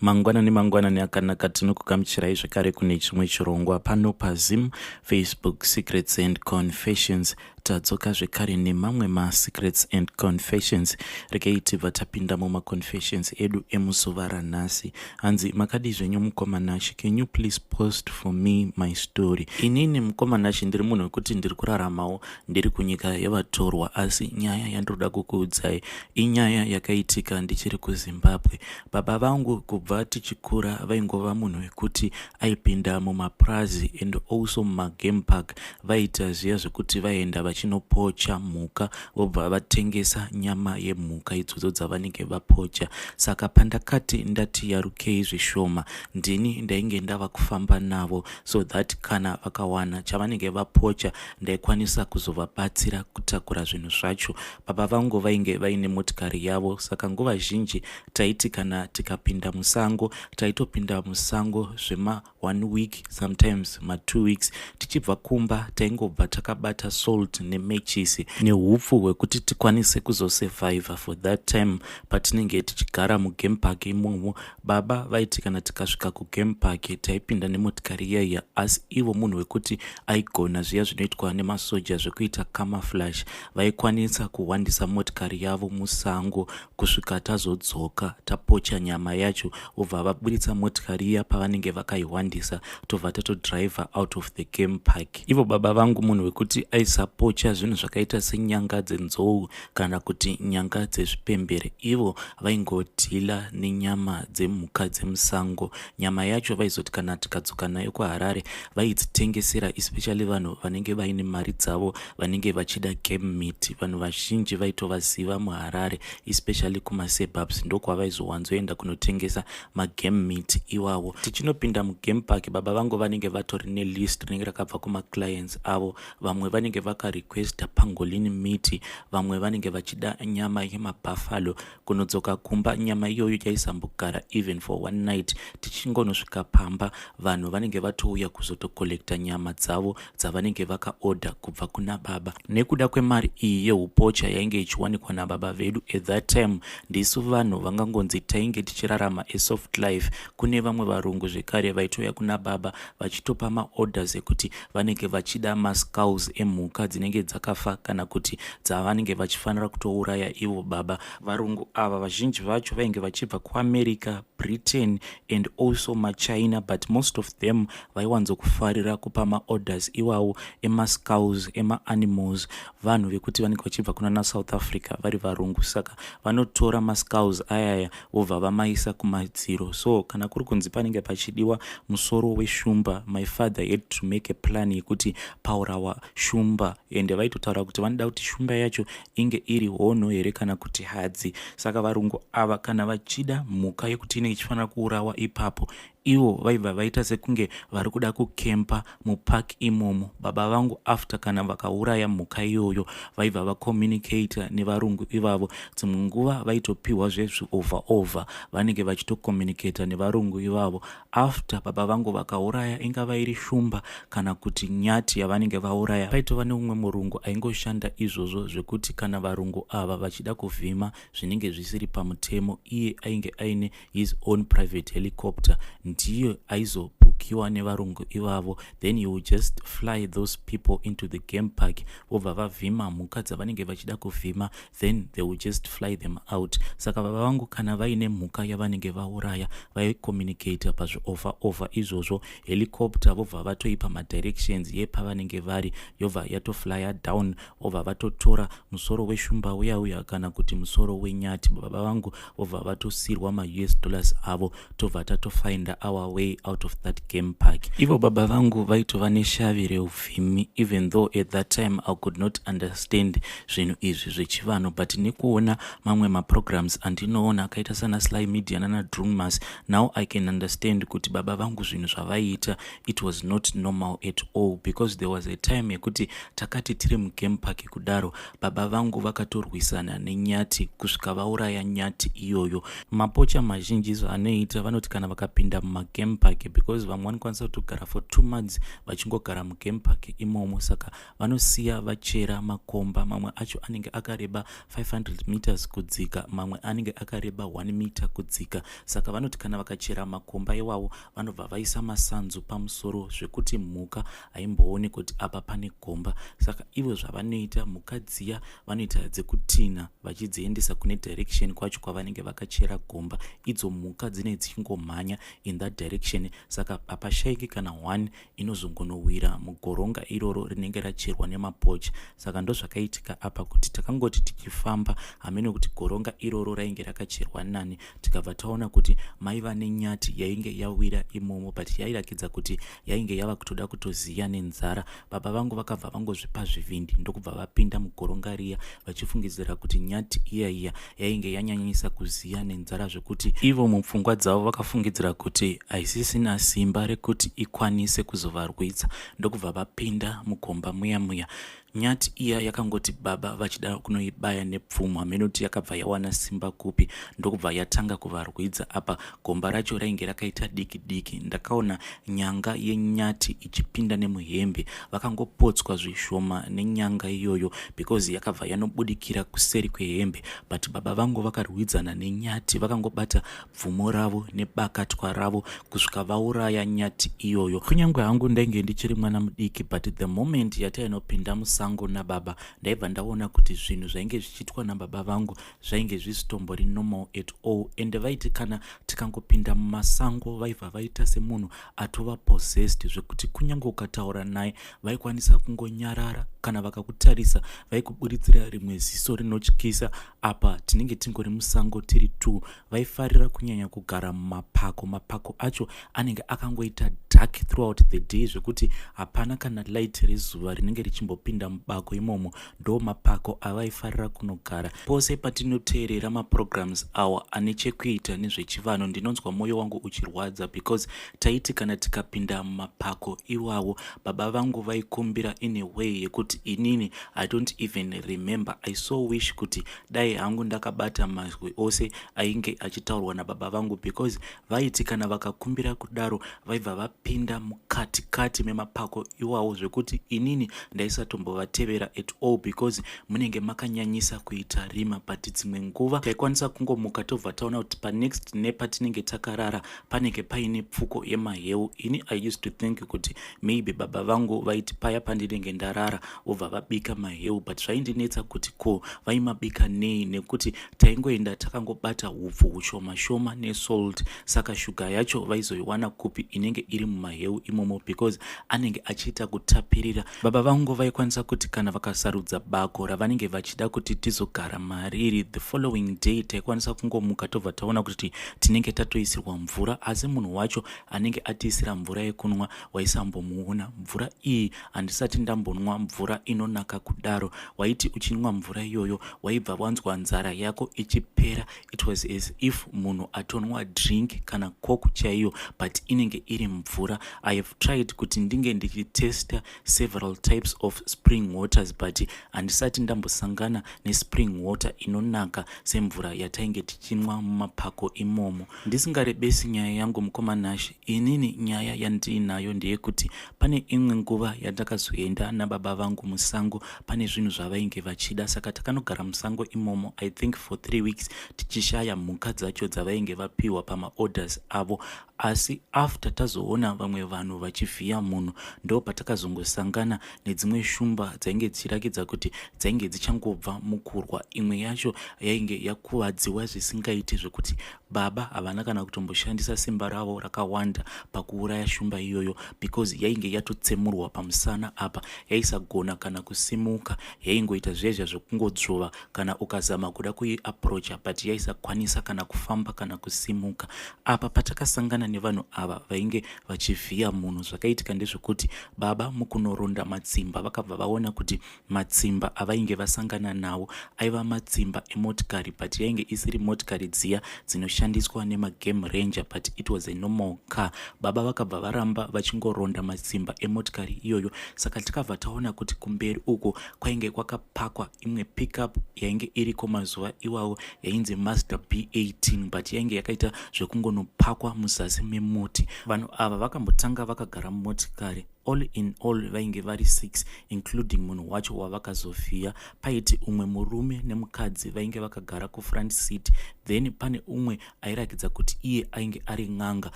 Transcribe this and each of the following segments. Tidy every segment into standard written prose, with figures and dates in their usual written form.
Mangwanani mangwanani akanaka, tinokugamuchirai zvekare kune chimwe chirongwa pano paZim Facebook Secrets and Confessions. Tadzoka zvekare nemamwe masecrets and confessions. Regei tibva tapinda mumaconfessions edu emuzuva ranhasi. Hanzi, "Makadii zvenyu mukoma Nashi? Can you please post for me my story? Inini mukoma Nashi, ndiri munhu wekuti ndiri kuraramawo ndiri kunyika yevatorwa, asi nyaya yandiroda kukuudzai inyaya yakaitika ndichiri kuZimbabwe. Baba vangu kubva tichikura vaingova munhu wekuti aipinda mumapurazi and also mumagame park. Vaita zviya zvekuti vaenda vachinopocha mhuka, vobva vatengesa nyama yemhuka idzodzo dzavanenge vapocha. Saka pandakati ndati yarukei zvishoma, ndini ndainge ndava kufamba navo so that kana vakawana chavanenge vapocha, ndaikwanisa kuzovabatsira kutakura zvinhu zvacho. Baba vangu vainge vaine motikari yavo, saka nguva zhinji taiti kana tikapinda musango, taitopinda musango zvema 1 week, sometimes ma2 weeks. Tichibva kumba taingobva takabata salt nemechisi neupfu hwekuti tikwanise kuzosurviva for that time patinenge tichigara mugame park imomo. Baba vaiti kana tikasvika kugame park, taipinda nemotikari iyaiya, asi ivo munhu wekuti aigona zviya zvinoitwa nemasoja zvekuita camouflage, vaikwanisa kuhwandisa motikari yavo musango kusvika tazodzoka tapocha nyama yacho. Vobva vaburitsa motikari iya pavanenge vakaihwandisa, tobva tatodriva out of the game park. Ivo baba vangu munhu wekuti aisapocha zvinhu zvakaita senyanga dzenzou kana kuti nyanga dzezvipembere. Ivo vaingodhila nenyama dzemhuka dzemusango. Nyama yacho vaizoti kana tikadzoka nayo kuHarare, vaidzitengesera especially vanhu vanenge vaine mari dzavo, vanenge vachida game meat. Vanhu vazhinji vaitovaziva muHarare, especially kumasuburbs, ndokwavaizowanzoenda kunotengesa magame meat iwawo. Tichinopinda mugame park, baba vangu vanenge vatori nelist rinenge rakabva kumaclients avo. Vamwe vanenge vakarequesta pangolin meat, vamwe vanenge vachida nyama yemabuffalo. Kunodzoka kumba, nyama iyoyo yaisambogara even for one night. Tichingonosvika pamba, vanhu vanenge vatouya kuzotocollecta nyama dzavo dzavanenge vakaodha kubva kuna baba. Nekuda kwemari iyi yeupocha yainge ichiwanikwa nababa vedu at that time, ndisu vanhu vangangonzi tainge tichirarama asoft life. Kune vamwe varungu zvekare vaitouya kuna baba vachitopa maorders ekuti vanenge vachida maskulls emhuka dzinenge dzakafa kana kuti dzavanenge vachifanira kutouraya ivo baba. Varungu ava vazhinji vacho vainge vachibva kuAmerica, Britain and also maChina, but most of them vaiwanzokufarira kupa maorders iwawo emaskulls emaanimals vanhu vekuti vanenge vachibva kuna naSouth Africa vari varungu. Saka vanotora maskulls ayaya, vobva vamaisa kumadziro. So kana kuri kunzi panenge pachidiwa musoro weshumba, my father had to make a plan yekuti paurawa shumba, ende vaitotaura kuti vanoda kuti shumba yacho inge iri hono here kana kuti hadzi. Saka varungu ava kana vachida mhuka yekuti inenge ichifanira kuurawa ipapo, ivo vaibva vaita sekunge vari kuda kukempa mupark imomo. Baba vangu after kana vakauraya mhuka iyoyo, vaibva vacommunicata nevarungu ivavo. Dzimwe nguva vaitopiwa zvezviover over, vanenge vachitocommunicata nevarungu ivavo. After baba vangu vakauraya, ingava iri shumba kana kuti nyati yavanenge vauraya, paitova neumwe murungu aingoshanda izvozvo zvekuti kana varungu ava vachida kuvhima zvinenge zvisiri pamutemo, iye ainge aine his own private helicopter, ndiyo aizobhukiwa nevarungu ivavo. Then you will just fly those people into the game park, vobva vavhima mhuka dzavanenge vachida kuvhima, then they will just fly them out. Saka baba vangu kana vaine mhuka yavanenge vauraya, vaicommunicata pazviover over izvozvo, helicopter vobva vatoipa madirections yepavanenge vari, yobva yatoflya down, vobva vatotora musoro weshumba uya uya kana kuti musoro wenyati. Baba vangu vobva vatosirwa maUS dollars avo, tobva tatofinda our way out of that game park. Ivo baba vangu vaitova neshavi reuvhimi, even though at that time I could not understand zvinhu izvi zvechivanhu, but nekuona mamwe maprograms andinoona akaita sana Sly Media nana Drewmas, now I can understand kuti baba vangu zvinhu zvavaiita, it was not normal at all, because there was a time yekuti takati tiri mugame park kudaro, baba vangu vakatorwisana nenyati kusvika vauraya nyati iyoyo. Mapocha mazhinji zvaanoita, vanoti kana vakapinda mumagame park, because vamwe Vamwe vanokwanisa kutogara for 2 months vachingogara mugame park imomo. Saka vanosiya vachera makomba, mamwe acho anenge akareba 500 meters kudzika, mamwe anenge akareba 1 meter kudzika. Saka vanoti kana vakachera makomba iwawo, vanobva vaisa masanzu pamusoro zvekuti mhuka haimbooni kuti apa pane gomba. Saka ivo zvavanoita, mhuka dziya vanoita dzekutinha vachidziendesa kune direction kwacho kwavanenge vakachera gomba. Idzo mhuka dzinenge dzichingomhanya in that direction, saka hapashayiki kana one inozongonowira mugoronga iroro rinenge racherwa nemapoacher. Saka ndozvakaitika apa, kuti takangoti tichifamba, hamene kuti goronga iroro rainge rakacherwa nani, tikabva taona kuti maiva nenyati yainge yawira imomo, but yairakidza kuti yainge yava kutoda kutoziya nenzara. Baba vangu vakabva vangozvipa zvivindi, ndokubva vapinda mugoronga riya, vachifungidzira kuti nyati iya iya yainge yanyanyisa kuziya nenzara, zvekuti ivo mupfungwa dzavo vakafungidzira kuti haisisina simba rekuti ikwanise kuzovarwidza, ndokubva vapinda mugomba muya muya. Nyati iya yakangoti baba vachida kunoibaya nepfumo, hamene kuti yakabva yawana simba kupi, ndokubva yatanga kuvarwidza. Apa gomba racho rainge rakaita diki diki. Ndakaona nyanga yenyati ichipinda nemuhembe. Vakangopotswa zvishoma nenyanga iyoyo because yakabva yanobudikira kuseri kwehembe, but baba vangu vakarwidzana nenyati, vakangobata bvumo ravo nebakatwa ravo kusvika vauraya nyati iyoyo. Kunyange hangu ndainge ndichiri mwana mudiki, but the moment yatainopinda musango nababa, ndaibva ndaona kuti zvinhu zvainge zvichiitwa nababa vangu zvainge zvisitombori normal at all. Ende vaiti kana tikangopinda mumasango, vaibva vaita semunhu atova possessed, zvekuti kunyange ukataura naye vaikwanisa kungonyarara. Kana vakakutarisa, vaikuburitsira rimwe ziso rinotyisa. Apa tinenge tingori musango tiri two. Vaifarira kunyanya kugara mumapako. Mapako acho anenge akangoita dark throughout the day, zvekuti hapana kana light rezuva rinenge richimbopinda mubako imomo. Ndo mapako avaifarira kunogara. Pose patinoteerera maprograms awa ane chekuita nezvechivanhu, ndinonzwa mwoyo wangu uchirwadza, because taiti kana tikapinda mumapako iwawo, baba vangu vaikumbira in a way yekuti inini I don't even remember. I so wish kuti dai hangu ndakabata mazwi ose ainge achitaurwa nababa vangu, because vaiti kana vakakumbira kudaro, vaibva vapinda mukatikati memapako iwawo, zvekuti inini ndaisatombovatevera at all because munenge makanyanyisa kuita rima. But dzimwe nguva taikwanisa kungomuka, tobva taona kuti panext nepatinenge takarara panenge paine pfuko yemaheu. Ini I used to think kuti maybe baba vangu vaiti paya pandinenge ndarara vobva vabika maheu, but zvaindinetsa kuti ko vaimabika nei, nekuti taingoenda takangobata hupfu hushoma shoma nesalt. Saka shuga yacho vaizoiwana kupi inenge iri mumaheu imomo? Because anenge achiita kutapirira. Baba vangu vaikwanisa kuti kana vakasarudza bako ravanenge vachida kuti tizogara mariri, the following day taikwanisa kungomuka, tobva taona kuti tinenge tatoisirwa mvura, asi munhu wacho anenge atiisira mvura yekunwa waisambomuona. Mvura iyi, handisati ndambonwa mvura inonaka kudaro. Waiti uchinwa mvura iyoyo, waibva wanzwa nzara yako ichipera. It was as if munhu atonwa drink kana Coke chaiyo, but inenge iri mvura. I have tried kuti ndinge ndichitesta several types of spring waters, but handisati ndambosangana nespring water inonaka semvura yatainge tichinwa mumapako imomo. Ndisingarebesi nyaya yangu, mukoma Nash, inini nyaya yandiinayo ndeyekuti pane imwe nguva yandakazoenda nababa vangu musango. Pane zvinhu zvavainge vachida, saka takanogara musango imomo, I think for 3 weeks, tichishaya mhuka dzacho dzavainge vapiwa pamaorders avo. Asi after tazoona vamwe vanhu vachivhiya munhu, ndo patakazongosangana nedzimwe shumba dzainge dzichirakidza kuti dzainge dzichangobva mukurwa. Imwe yacho yainge yakuvadziwa zvisingaiti, zvekuti baba havana kana kutomboshandisa simba ravo rakawanda pakuuraya shumba iyoyo, because yainge yatotsemurwa pamusana. Apa yaisagona kana kusimuka, yaingoita zvezva zvekungodzvova kana ukazama kuda kuiapproacha, but yaisakwanisa kana kufamba kana kusimuka. Apa patakasangana nevanhu ava vainge vachivhiya munhu, zvakaitika ndezvekuti baba mukunoronda matsimba vakabva vaona kuti matsimba avainge vasangana nawo aiva matsimba emotikari, but yainge isiri motikari dziya dzinoshandiswa. yaishandiswa nemagame ranger, but it was a normal car. Baba vakabva varamba vachingoronda matsimba emotikari iyoyo. Saka tikabva taona kuti kumberi uko kwainge kwakapakwa imwe pickup yainge iriko mazuva iwawo, yainzi Mazda B18, but yainge yakaita zvekungonopakwa muzasi memuti. Vanhu ava vakambotanga vakagara mumotikari. All in all vainge vari 6, including munhu wacho wavakazovhiya. Paiti umwe murume nemukadzi vainge vakagara kufront seat, then pane umwe airakidza kuti iye ainge ari n'anga,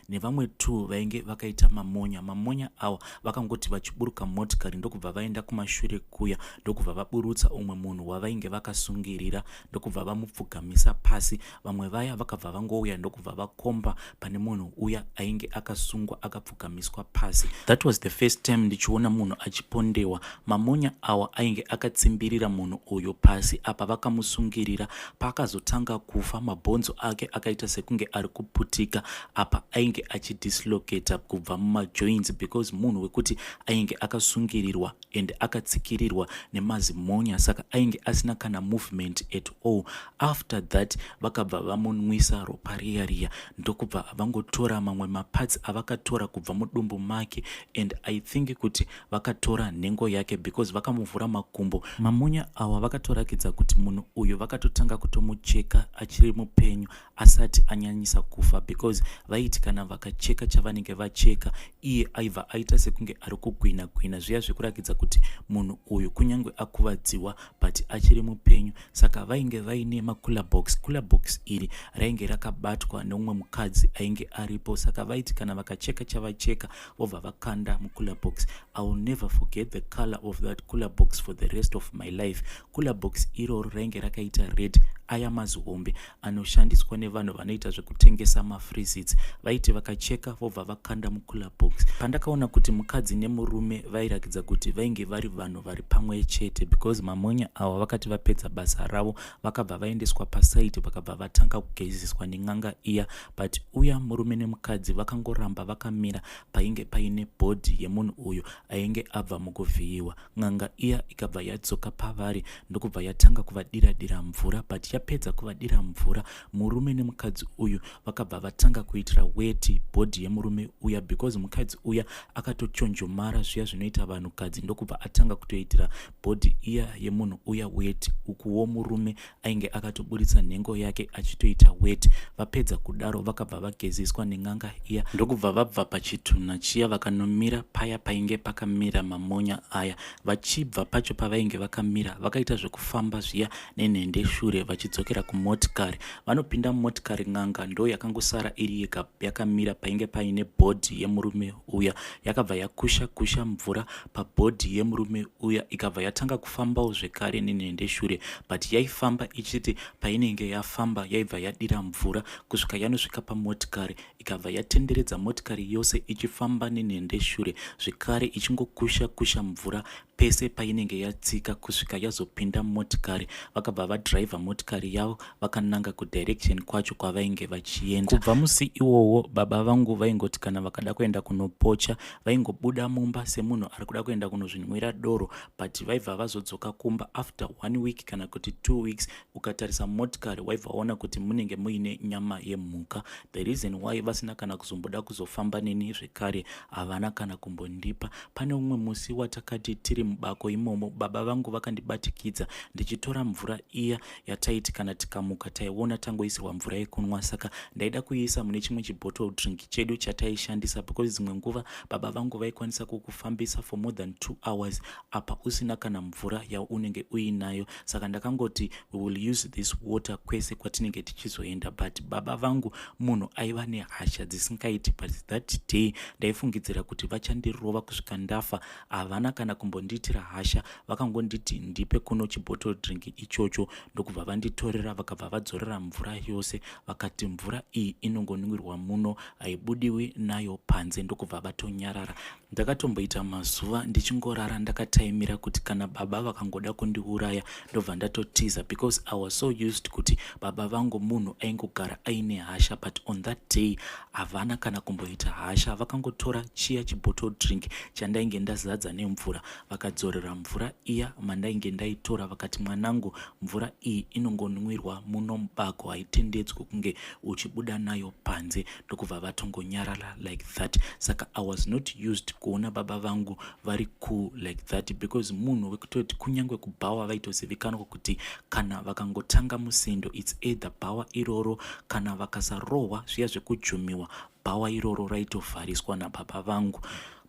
nevamwe 2 vainge vakaita mamonya. Mamonya awa vakangoti vachiburuka motikari, ndokubva vaenda kumashure kuya, ndokubva vaburutsa umwe munhu wavainge vakasungirira, ndokubva vamupfugamisa pasi. Vamwe vaya vakabva vangouya, ndokubva vakomba pane munhu uya ainge akasungwa akapfugamiswa pasi. That was the first time ndichiona munhu achipondewa. Mamonya awa ainge akatsimbirira munhu uyu pasi apa vakamusungirira. Paakazotanga kufa, mabhonzo ake akaita sekunge ari kuputika. Apa ainge achidislocata kubva mumajoints, because munhu wekuti ainge akasungirirwa and akatsikirirwa nemazimonya, saka ainge asina kana movement at all. After that vakabva vamunwisa ropa riya riya, ndokubva vangotora mamwe maparts avakatora kubva mudumbu make, and I think kuti vakatora nhengo yake, because vakamuvhura makumbo. Mamonya awa vakatorakidza kuti munhu uyu vakatotanga kutomucheka achiri mupenyu, asati anyanyisa kufa, because vaiti kana vakacheka chavanenge vacheka, iye aibva aita sekunge ari kugwina gwina zviya zvekurakidza kuti munhu uyu kunyange akuvadziwa, but achiri mupenyu. Saka vainge vaine macooler box. Cooler box iri rainge rakabatwa neumwe mukadzi ainge aripo. Saka vaiti kana vakacheka chavacheka, vobva vakanda mucooler box. I will never forget the color of that cooler box for the rest of my life. Cooler box iroro rainge rakaita red, aya mazihombe anoshandiswa nevanhu vanoita zvekutengesa mafreezits. Vaiti vakacheka, vobva vakanda mucooler box. Pandakaona kuti mukadzi nemurume vairakidza kuti vainge vari vanhu vari pamwe chete, because mamonya ava vakati vapedza basa ravo, vakabva vaendeswa paside, vakabva vatanga kugeziswa nen'anga iya. But uya murume nemukadzi vakangoramba vakamira painge paine body yemunhu uyu ainge abva mukuvhiyiwa. N'anga iya ikabva yadzoka pavari, ndokubva yatanga kuvadira dira mvura. But yapedza kuvadira mvura, murume nemukadzi uyu vakabva vatanga kuitira weti body yemurume uya, because mukadzi uya akatochonjomara zviya zvinoita vanhukadzi, ndokubva atanga kutoitira body iya yemunhu uya weti. Ukuwo murume ainge akatoburitsa nhengo yake achitoita weti. Vapedza kudaro, vakabva vageziswa nen'anga iya, ndokubva vabva pachitunha chiya, vakanomira paya painge pakamira mamonya aya. Vachibva pacho pavainge vakamira, vakaita zvekufamba zviya nenhendeshure vachidzokera kumotikari. Vanopinda mumotikari, n'anga ndo yakangosara iri yega yakamira painge paine body yemurume uya. Yakabva yakusha kusha mvura pabody yemurume uya, ikabva yatanga kufambawo zvekare nenhendeshure, but yaifamba ichiti painenge yafamba, yaibva yadira mvura kusvika yanosvika pamotikari. Ikabva yatenderedza motikari yose ichifamba nenhendeshure zvekare, ichingokusha kusha mvura pese painenge yatsika, kusvika yazopinda motikari. Vakabva vadhiraivha motikari yavo, vakananga kudirection kwacho kwavainge vachienda. Kubva musi iwowo, baba vangu vaingoti kana vakada kuenda kunopocha, vaingobuda mumba semunhu ari kuda kuenda kunozvinwira doro, but vaibva vazodzoka kumba after one week kana kuti 2 weeks. Ukatarisa motikari, waibva waona kuti munenge muine nyama yemhuka. The reason why vasina kana kuzomboda kuzofamba neni zvekare, havana kana kumbondipa. Pane umwe musi watakati tiri mubako imomo, baba vangu vakandibatikidza ndichitora mvura iya yataiti kana tikamuka taiona tangoisirwa mvura yekunwa. Saka ndaida kuiisa mune chimwe chibottle drink chedu chataishandisa, because dzimwe nguva baba vangu vaikwanisa kukufambisa for more than 2 hours apa usina kana mvura yaunenge uinayo. Saka ndakangoti we will use this water kwese kwatinenge tichizoenda. But baba vangu munhu aiva nehasha dzisingaiti, but that day ndaifungidzira kuti vachandirova kusvika ndafa. Havana kana kumbondiitira hasha. Vakangonditi ndipe kuno chibottle drink ichocho, ndokubva vanditorera. Vakabva vadzorera mvura yose, vakati mvura iyi inongonwirwa muno, haibudiwi nayo panze, ndokubva vatonyarara. Ndakatomboita mazuva ndichingorara ndakataimira kuti kana baba vakangoda kundiuraya ndobva ndatotiza, because I was so used kuti baba vangu munhu aingogara aine hasha. But on that day havana kana kumboita hasha. Vakangotora chiya chibottle drink chandainge ndazadza nemvura, vakadzorera mvura iya mandainge ndaitora, vakati, "Mwanangu, mvura iyi inongonwirwa muno mubako, haitendedzwi kunge uchibuda nayo panze." Ndokubva vatongonyarara like that. Saka I was not used kuona baba vangu vari cool like that, because munhu wekutoti kunyange kubhawa vaitozivikanwa kuti kana vakangotanga musindo, it's either bhawa iroro, kana vakasarohwa zviya zvekujumiwa, bhawa iroro raitovhariswa nababa vangu.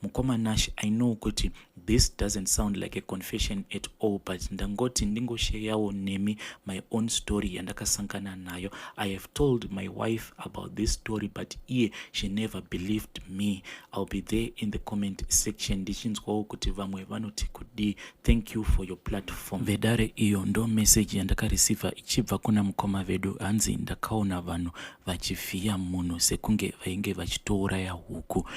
Mukoma Nash, I know kuti this doesn't sound like a confession at all, but ndangoti ndingosharewo nemi my own story yandakasangana nayo. I have told my wife about this story, but iye she never believed me. I'll be there in the comment section ndichinzwawo kuti vamwe vanoti kudii. Thank you for your platform. Vedare, iyo ndo meseji yandakareceiva ichibva kuna mukoma vedu. Hanzi, "Ndakaona vanhu vachivhiya munhu sekunge vainge vachitouraya huku."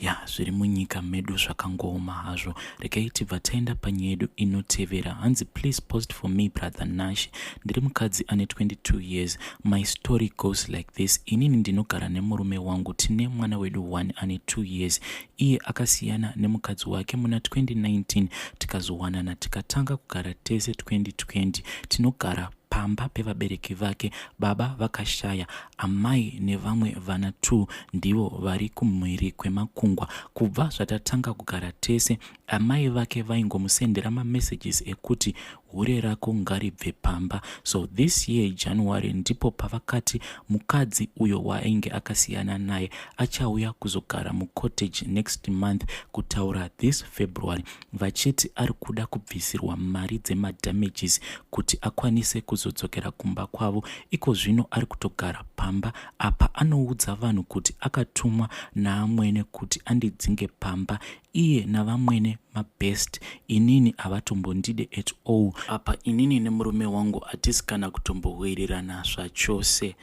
Ya, zviri munyika medu zvakangooma hazvo. Regai tibva taenda panyaya yedu inotevera. Hanzi, "Please post for me, Brother Nash. Ndiri mukadzi ane 22 years. My story goes like this. Inini ndinogara nemurume wangu, tine mwana wedu 1 ane 2 years. Iye akasiyana nemukadzi wake muna 2019, tikazowanana tikatanga kugara tese 2020. Tinogara pamba pevabereki vake. Baba vakashaya, amai nevamwe vana 2 ndivo vari kumhiri kwemakungwa. Kubva zvatatanga kugara tese, amai vake vaingomusendera mamessages ekuti hure rako ngaribve pamba. So this year January ndipo pavakati mukadzi uyo waainge akasiyana naye achauya kuzogara mucottage next month, kutaura this February, vachiti ari kuda kubvisirwa mari dzemadamages kuti akwanise kuzodzokera kumba kwavo. Iko zvino ari kutogara pamba apa. Anoudza vanhu kuti akatumwa naamwene kuti andidzinge pamba. Iye navamwene mabest, inini havatombondide at all. Apa inini nemurume wangu hatisi kana kutombowirirana zvachose."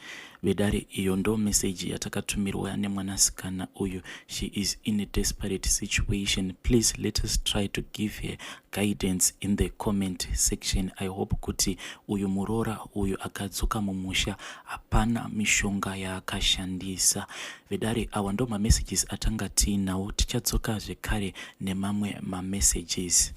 Vedare, iyo ndo meseji yatakatumirwa nemwanasikana uyu. She is in a desperate situation. Please let us try to give her guidance in the comment section. I hope kuti uyu muroora uyu akadzoka mumusha hapana mishonga yaakashandisa. Vedare, awa ndo mamessages atanga tiinawo. Tichadzoka zvekare nemamwe mamessages.